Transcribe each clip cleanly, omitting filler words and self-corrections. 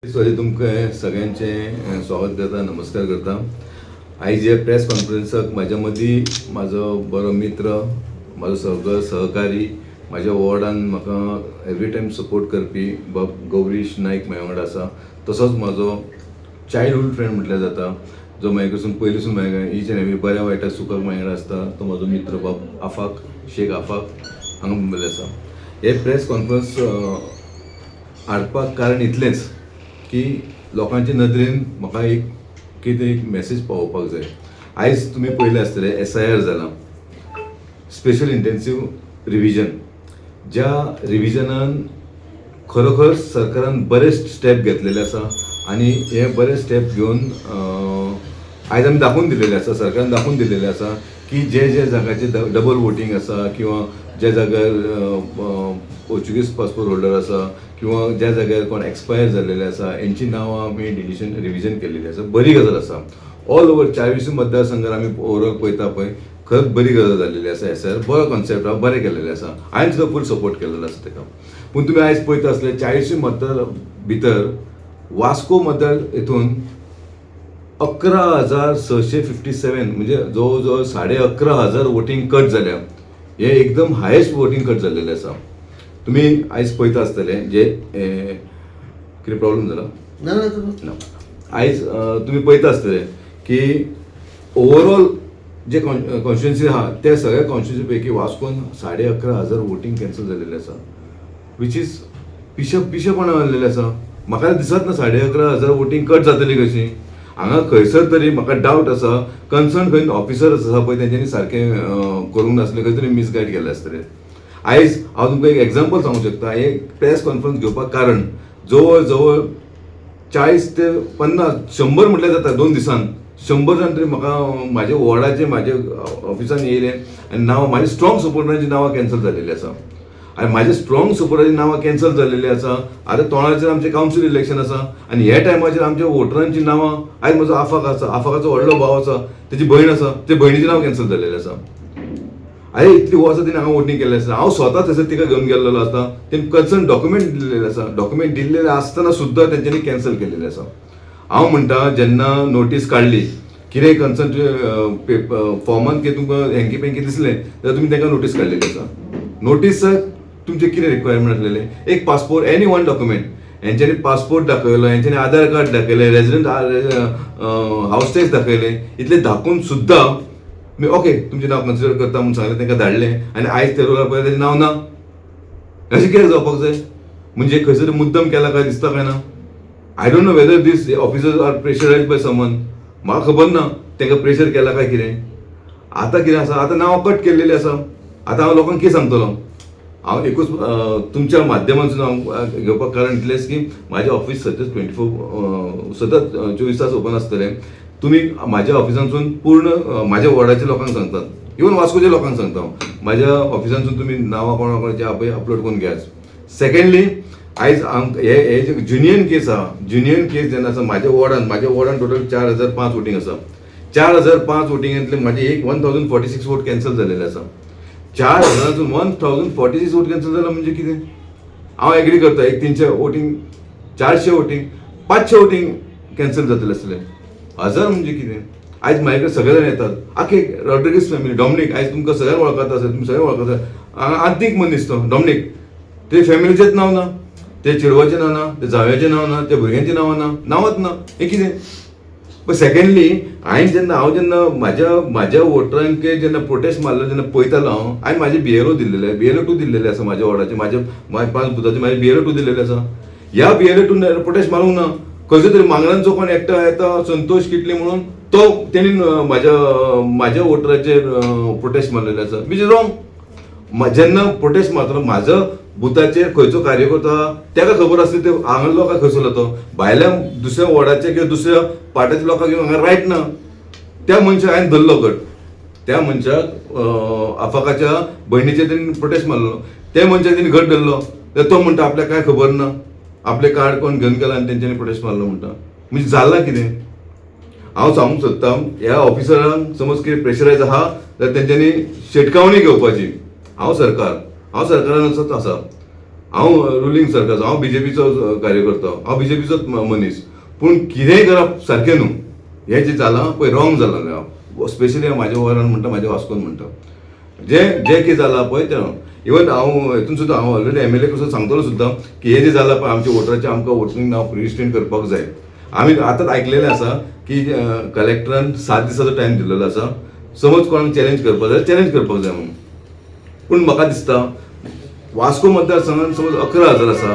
Sorry, तुमकां सगळ्यांचें स्वागत करता, नमस्कार करता. आयज हे प्रेस कॉन्फरन्साक म्हाज्या मदीं म्हाजो बरो मित्र, म्हाजो सगळो सहकारी, म्हाज्या वॉर्डान म्हाका एवरी टायम सपोर्ट करपी बाब गौरीश नायक म्हाज्या वांगडा आसा. तसोच म्हाजो चायल्डहूड फ्रेंड म्हटल्यार जाता, जो म्हाजे कडसून पयलींसून म्हाज्या इच एंड एवरी बऱ्या वायटा सुखाक म्हाज्या वांगडा आसता, तो म्हाजो मित्र बाब आफाक शेख आफाक हांगा मुंबयले आसा. हे प्रेस कॉन्फरन्स हाडपाक कारण इतलेंच की लोकांचे नदरेन म्हाका एक कितें एक मॅसेज पावोवपाक जाय. आयज तुमी पळयलें आसतलें, एसआयआर जालां, स्पेशल इंटेन्सीव रिविजन, ज्या रिविजनान खरोखर सरकारान बरे स्टेप घेतलेले आसा आनी हे बरे स्टेप घेवन आयज आमी दाखोवन दिलेले आसा, सरकारान दाखोवन दिलेले आसा की जे जे जाग्याचेर डबल वोटींग आसा किंवा ज्या जाग्यार पोर्चुगीज पासपोर्ट होल्डर आसा किंवा ज्या जाग्यार कोण एक्सपायर जाल्लेले आसा, हेंची नांवां आमी डिलिशन रिविजन केलेली आसा. बरी गजाल आसा. ऑल ओवर 40 मतदारसंघार आमी ओवरऑल पळयता पळय, खरेंच बरी गजाल जाल्लेली आसा. एसआयआर बरो कॉन्सेप्ट आसा, बरें केलेलें आसा. हांवें सुद्दां फूल सपोर्ट केलेलो आसा ताका. पूण तुमी आयज पळयता आसले, 40 मतदार भितर वास्को मतदार हितून 11,657, म्हणजे जवळ जवळ 11,500 वोटींग कट जाल्या. हे एकदम हायेस्ट वोटींग कट जाल्लेलें आसा. तुमी आयज पळयता आसतले जे कितें प्रॉब्लम जाला? ना ना, तुम्ही ना. आयज तुमी पळयता आसतले की ओवरऑल जे कॉन्स्टिट्युन्सी आहा, त्या सगळ्या कॉन्स्टिट्युन्सी पैकी वास्कोन 11,500 वोटींग कॅन्सल जालेलें आसा, which is पिशेपणां जाल्लेलें आसा. म्हाका दिसत ना 11,500 वोटींग कट जातली कशी. हांगा खंयसर तरी म्हाका डावट आसा, कन्सर्न खंय ऑफिसर आसा पळय, तेंच्यांनी सारकें करूंक नासलें, खंय तरी मिसगायड केलें आसतलें. आयज हांव तुमकां एक एग्जाम्पल सांगूंक शकता. हे प्रेस कॉन्फरन्स घेवपाक कारण, जवळ जवळ 40 ते 50, 100 म्हटल्यार जाता, 2 दिसान 100 जाण तरी म्हाका म्हाज्या वॉर्डाचे म्हाज्या ऑफिसान येयले आनी नांवां, म्हाज्या स्ट्रॉंग सपोर्टरांची नांवां कॅन्सल जालेली आसा. आनी म्हाज्या स्ट्रॉंग सपोर्टरांची नांवां कॅन्सल जालेली आसा. आतां तोंडाचेर आमचें कावन्सील इलेक्शन आसा आनी ह्या टायमाचेर आमच्या वोटरांची नांवां, आयज म्हजो आफाक आसा, आफाकाचो व्हडलो भाव आसा, तेजी भयण आसा, ते भयणीचें नांव कॅन्सल जालेलें आसा. आरे, इतली वर्सां तिणें हांगा वोटींग केल्लें आसा. हांव स्वता थंयसर तिका घेवन गेल्लेलो आसता. तेणी कन्सर्न डॉक्युमेंट दिल्लेले आसा. डॉक्युमेंट दिल्लेले आसतना सुद्दां तेंच्यांनी कॅन्सल केलेलें आसा. हांव म्हणटा, जेन्ना नोटीस काडली, कितें कन्सर्न पेपर फॉर्मान कितें तुमकां हेंकी पेंकी दिसलें जाल्यार तुमी तांकां नोटीस काडलेली आसा. नोटीसाक तुमचें कितें रिक्वायरमेंट आसलेलें? एक पासपोर्ट, एनी वन डॉक्युमेंट. हेंच्यांनी पासपोर्ट दाखयलो, हेंच्यांनी आधार कार्ड दाखयलें, रेजिडंट हावस टॅक्स दाखयलें. इतलें दाखोवन सुद्दां मी ओके, तुमचें नांव कन्सिडर करता म्हणून सांगलें, तांकां धाडलें आनी आयज ते रोलार पळय, तेजें नांव ना. अशें कित्याक जावपाक जाय? म्हणजे खंयसर मुद्दम केला काय दिसता काय ना. I don't know whether these officers are pressurised by someone. म्हाका खबर ना तांकां प्रेशर केला काय कितें. आतां कितें आसा, आतां नांव कट केल्लेलें आसा. आतां हांव लोकांक कितें सांगतलो? हांव एकूच तुमच्या माध्यमांतसून हांव घेवपाक कारण इतलेंच की म्हाजें ऑफीस सतत 24, सतत 24 तास ओपन आसतलें. तुमी म्हाज्या ऑफिसांतसून पूर्ण म्हाज्या वॉर्डाच्या लोकांक सांगतात, इवन वास्कोच्या लोकांक सांगता हांव, म्हाज्या ऑफिसांतसून तुमी नांवां कोणा कोणाची आहा पळय, अपलोड करून घेयात. सेकंडली, आयज हे हे जे जेन्युइन केस आहा, जेन्युइन केस जेन्ना आसा म्हाज्या वॉर्डान, म्हाज्या वॉर्डान टोटल 4005 वोटींग आसा. 4005 वोटिंगांतले म्हाजे एक 1046 vote cancel जालेले आसा. 4000तून 1046 vote cancel जाला म्हणजे कितें? हांव एग्री करता, एक 300 वोटींग, 400 वोटींग, 500 वोटींग कॅन्सल जातलें आसलें. हजार म्हणजे कितें? आयज म्हाजे कडेन सगळे जाण येतात, आखे रॉड्रिगीस फॅमिली, डॉमनीक आयज तुमकां सगळ्यांक वळखता आसत, तुमी सगळे वळखता. आंतीक मनीस तो डॉमनीक. ते फॅमिलीचेच नांव ना, ते चेडवाचें नांव ना, ते जावयाचें नांव ना, ते भुरग्यांचें नांव ना, नांवच ना. हें कितें? पण सेकंडली, हांवें जेन्ना हांव जेन्ना म्हाज्या म्हाज्या वोटरांक जेन्ना प्रोटेस्ट मारलो, जेन्ना पळयतालो हांव, हांवें म्हाजे बीएलओ दिल्लेले, बीएलओ 2 दिल्लेले आसा म्हाज्या वॉर्डाचे, म्हाज्या म्हाज्या पांच बुथाचे म्हाजे बीएलओ 2 दिल्लेले आसा. ह्या बीएलओ 2 प्रोटेस्ट मारूंक ना. खंयचो तरी मांगरांचो कोण एकटो येता, संतोष किटली म्हणून, तो तेणी म्हाज्या म्हाज्या वोटराचेर प्रोटेस्ट मारलेले आसा, which is wrong. जेन्ना प्रोटेस्ट मारतलो, म्हाजो बुथाचेर खंयचो कार्यकर्तो आहा तेका खबर आसली, ते हांगा लोकांक खंयसरलो तो भायल्या दुसऱ्या वॉर्डाचे किंवा दुसऱ्या पार्ट्याच्या लोकांक घेवन हांगा रायट ना. त्या मनशाक हांवें धरलो गट. त्या मनशाक, आफाकाच्या भयणीचेर तेणी प्रोटेस्ट मारलो, त्या मनशाक तेणी घट धरलो. तर तो म्हणटा, आपल्याक कांय खबर ना, आपलें कार्ड कोण घेवन गेला आनी तेंच्यांनी प्रोटेस्ट मारलो म्हणटा. म्हणजे जालां कितें? हांव सांगूंक सोदता, ह्या ऑफिसरांक समज कितें प्रेशरायज आहा जाल्यार तेंच्यांनी शिटकावणी घेवपाची. हांव सरकार, हांव सरकारान आसा. हांव रुलींग सरकारचो, हांव बीजेपीचो कार्यकर्तो, हांव बीजेपीचोच मनीस, पूण कितेंय करप सारकें न्हू. हें जें जालां पळय रॉंग जालां, स्पेशली म्हाज्या वॉर्डान म्हणटा, म्हाज्या वास्कोन म्हणटा, जे जे कितें जालां पळय तें. इवन हांव हेतून सुद्दां हांव ऑलरेडी एमएलए सुद्दां सांगतलो सुद्दां की हें जें जालां पळय आमच्या वोटराचें, आमकां वोटींग नांव रिजिस्ट्रेशन करपाक जाय. आमी आतांच आयकलेलें आसा की कलेक्टरान 7 दिसाचो टायम दिल्लो आसा, समज कोणाक चॅलेंज करपाक जाय चॅलेंज करपाक जाय म्हणून. पूण म्हाका दिसता वास्को मतदारसंघान समज 11,000 आसा,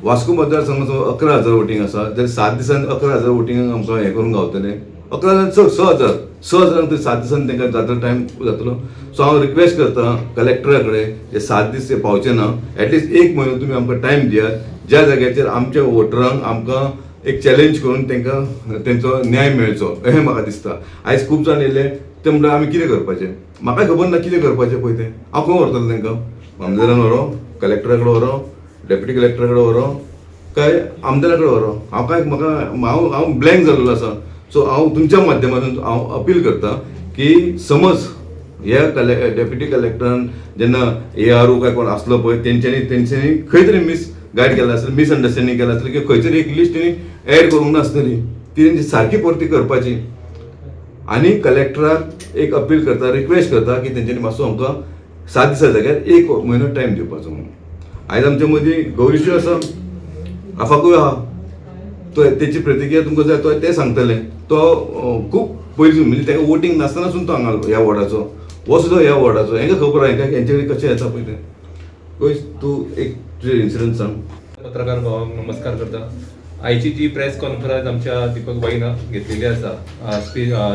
वास्को मतदारसंघान समज 11,000 वोटींग आसा जाल्यार 7 दिसान 11,000 वोटिंगाक आमकां हें करूंक गावतलें. 11,000 चड, 6,000, 6,000 तरी 7 दिसान तांकां जातलो टायम जातलो. सो हांव रिक्वेस्ट करता कलेक्टरा कडेन, हे 7 दीस ते पावचे ना, एटलिस्ट 1 म्हयनो तुमी आमकां टायम दियात, ज्या जाग्याचेर आमच्या वोटरांक आमकां एक चॅलेंज करून तांकां तेंचो न्याय मेळचो अशें म्हाका दिसता. आयज खूब जाण येयले ते म्हणटा आमी कितें करपाचें, म्हाका खबर ना कितें करपाचें पळय तें. हांव खंय व्हरतलो तांकां, मामलेदारान व्हरो, कलेक्टरा कडेन व्हरो, डेप्युटी कलेक्टरा कडेन व्हरो काय आमदारा कडेन व्हरो? हांव काय म्हाका हांव हांव ब्लँक जाल्लो आसा. सो हांव तुमच्या माध्यमांतून हांव अपील करता की समज ह्या डेप्युटी कलेक्टरान जेन्ना ARO काय कोण आसलो पळय तेंच्यांनी खंय तरी मिस गायड केला आसतलें, मिसअंडरस्टँडींग केलां आसतलें किंवा खंय तरी एक लिस्ट तेणी एड करूंक नासतली, ती तेंची सारकी परती करपाची. आनी कलेक्टराक एक अपील करता, रिक्वेस्ट करता की तेंच्यांनी मातसो आमकां 7 दिसां जाग्यार 1 म्हयनो टायम दिवपाचो म्हणून. आयज आमच्या मदीं गौरीशूय आसा, आफाकूय आहा, तो तेची प्रतिक्रिया तुमकां जाय तो ते सांगतले. तो खूब पयलीं म्हणजे ताका वोटींग नासतना सुद्दां तो हांगा ह्या वॉर्डाचो, हो सुद्दां ह्या वॉर्डाचो, हेंका खबर आहा, हेंका हेंचे कडेन कशें येता पळय तें. गोयश तूं एक तुजें इन्सिडंट सांग. पत्रकार भावांक नमस्कार करता. आयची जी प्रेस कॉन्फरन्स आमच्या दीपक भाईन घेतलेली आसा,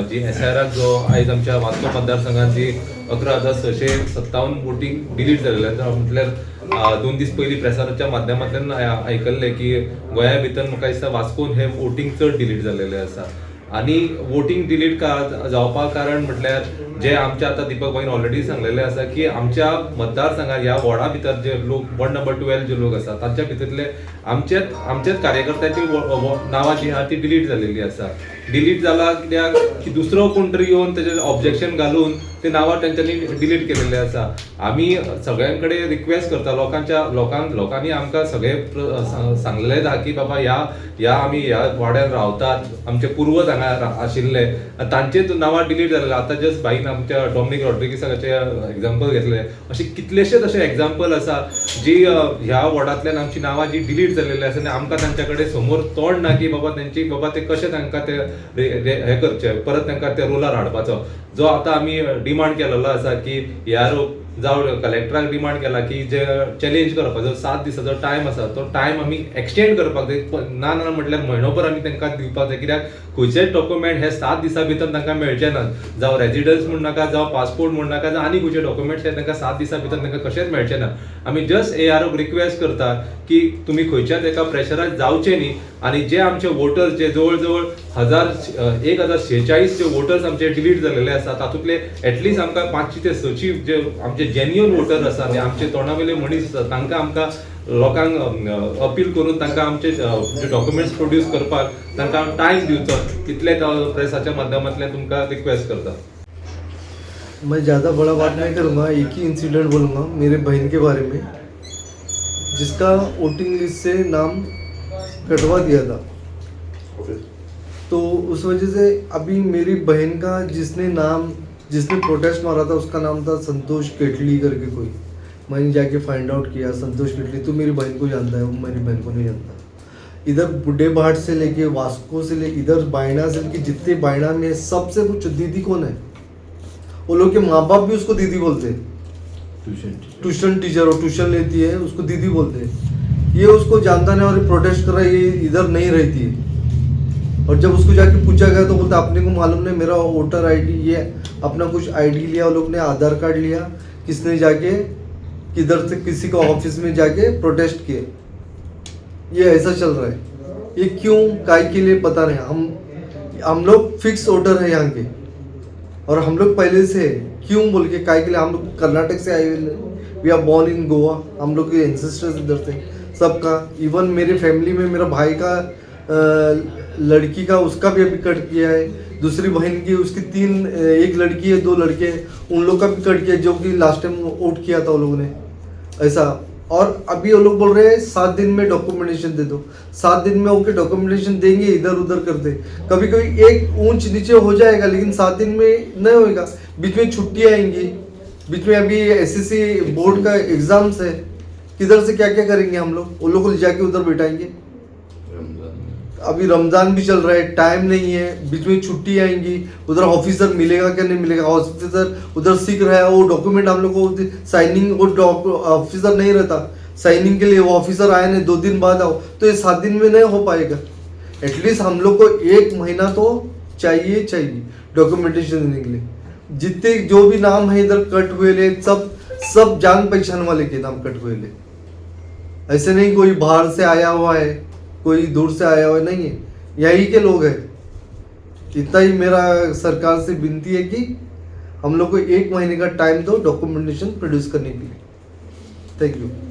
जी SIR जो आयज आमच्या वास्को मतदारसंघात जी 11,657 वोटींग डिलीट जालेले आसा, म्हटल्यार 2 दीस पयलीं प्रेसाच्या माध्यमांतल्यान आयकल्लें की गोंया भितर म्हाका दिसता वास्कोन हे वोटींग चड डिलीट जाल्लेले आसा. आनी वोटींग डिलीट जावपाक कारण म्हटल्यार जे आमच्या आतां दीपक भाईन ऑलरेडी सांगलेलें आसा की आमच्या मतदारसंघात ह्या वॉर्डा भितर जे लोक वॉर्ड नंबर 12 जे लोक आसा तांच्या भितरले आमचेच कार्यकर्त्याची नांवां जी आहा ती डिलीट जालेली आसा. डिलीट जाला कित्याक की दुसरो कोण तरी येवन तेजेर ऑब्जेक्शन घालून ते नांवां तेंच्यांनी डिलीट केलेले आसा. आमी सगळ्यां कडेन रिक्वेस्ट करता, लोकांनी आमकां सगळे सांगलेलें आहा की बाबा ह्या ह्या आमी ह्या वाड्यार रावतात, आमचे पुर्वज हांगा आशिल्ले, तांचेच नांवां डिलीट जालेले. आतां जस्ट भाईन आमच्या डॉमनीक रॉड्रिगीसाचे एग्जाम्पल घेतले, अशे कितलेशेच अशे एग्जाम्पल आसा जी ह्या वॉर्डांतल्यान आमची नांवां जी डिलीट जाल्लेली आसा आनी आमकां तांच्या कडेन समोर तोंड ना की बाबा तेंची बाबा ते कशें तांकां ते हे करचे, परत तांकां ते रोलार हाडपाचो जो आतां आमी डिमांड केलेलो आसा की ARO जावं कलेक्टराक डिमांड केला की जे चॅलेंज करपाचो 7 दिसाचो टायम आसा तो टायम आमी एक्सटेंड करपाक जाय. ना ना म्हटल्यार म्हयनोभर आमी तांकां दिवपाक जाय, कित्याक खंयचेच डॉक्युमेंट हे 7 दिसां भितर तांकां मेळचे नात, जावं रेजिडन्स म्हूण नाका, जावं पासपोर्ट म्हूण नाका, जावं आनी खंयचे डॉक्युमेंट्स हे तांकां 7 दिसां भितर तांकां कशेंच मेळचे ना. आमी जस्ट ARO request करता की तुमी खंयच्याच एका प्रेशराक जावचे न्ही आनी जे आमचे वोटर्स जे जवळ जवळ 1046 जे वोटर्स आमचे डिलीट जालेले आसा तातूंतले एटलिस्ट आमकां 5 ते 6 जे आमचे जेन्युअन वोटर आसा आनी आमचे तोंडावयले मनीस आसा तांकां आमकां लोकांक अपील करून तांकां आमचे जे डॉक्युमेंट्स प्रोड्यूस करपाक तांकां टायम दिवचो, तितलेच हांव प्रेसाच्या माध्यमांतल्यान तुमकां रिक्वेस्ट करता. मैं ज़्यादा बड़ा बात नहीं करूँगा, एक ही इंसिडेंट बोलूँगा मेरे बहन के बारे में, जिसका वोटिंग लिस्ट से नाम कटवा दिया था, तो उस वजह से अभी मेरी बहन का जिसने प्रोटेस्ट मारा था उसका नाम था संतोष केटली करके कोई। मैंने जाके फाइंड आउट किया, संतोष केटली तो मेरी बहन को जानता है, वो मेरी बहन को नहीं जानता। इधर बुढ़े भाट से लेके वास्को से लेके इधर बायना से लेके जितने बायना में सबसे पूछो दीदी कौन है, वो लोग के माँ बाप भी उसको दीदी बोलते हैं। ट्यूशन। ट्यूशन टीचर और ट्यूशन लेती है, उसको दीदी बोलते हैं। ये उसको जानता नहीं और ये प्रोटेस्ट कर रहा है, ये इधर नहीं रहती है। और जब उसको जाके पूछा गया तो बोलता अपने को मालूम नहीं, मेरा वोटर आईडी ये अपना कुछ आईडी लिया, वो लोग ने आधार कार्ड लिया, किसने जाके किधर से किसी का ऑफिस में जाके प्रोटेस्ट किए। ये ऐसा चल रहा है, ये क्यों काय के लिए पता नहीं। हम लोग फिक्स वोटर है यहाँ के और हम लोग पहले से क्यों बोल के काय के लिए, हम लोग कर्नाटक से आए हुए, we are born in Goa, हम लोग के एंसेस्टर्स इधर से सबका। इवन मेरे फैमिली में मेरा भाई का लड़की का उसका भी अभी कट किया है, दूसरी बहन की उसकी 3 एक लड़की है 2 लड़के हैं, उन लोग का भी कट किया, जो कि लास्ट टाइम वोट किया था उन लोगों ने ऐसा। और अभी वो लोग बोल रहे हैं 7 दिन में डॉक्यूमेंटेशन दे दो। 7 दिन में ओके डॉक्यूमेंटेशन देंगे, इधर उधर कर दे, कभी कभी एक ऊंच नीचे हो जाएगा, लेकिन 7 दिन में नहीं होएगा। बीच में छुट्टी आएंगी, बीच में अभी एसएससी बोर्ड का एग्जाम्स है, किधर से क्या क्या करेंगे हम लोग? उन लोग को ले जाके उधर बैठाएंगे? अभी रमज़ान भी चल रहा है, टाइम नहीं है, बीच में छुट्टी आएंगी, उधर ऑफिसर मिलेगा क्या नहीं मिलेगा? ऑफिसर उधर सीख रहा है, वो डॉक्यूमेंट हम लोग को साइनिंग, वो ऑफिसर नहीं रहता साइनिंग के लिए, वो ऑफिसर आए नहीं, 2 दिन बाद आओ, तो ये 7 दिन में नहीं हो पाएगा। एटलीस्ट हम लोग को एक महीना तो चाहिए चाहिए डॉक्यूमेंटेशन देने के लिए। जितने जो भी नाम है इधर कट हुए ले, सब सब जान पहचान वाले के नाम कट हुए ले। ऐसे नहीं कोई बाहर से आया हुआ है, कोई दूर से आया हुआ नहीं है, यही के लोग हैं। इतना ही मेरा सरकार से विनती है कि हम लोग को एक महीने का टाइम दो डॉक्यूमेंटेशन प्रोड्यूस करने के लिए। Thank you.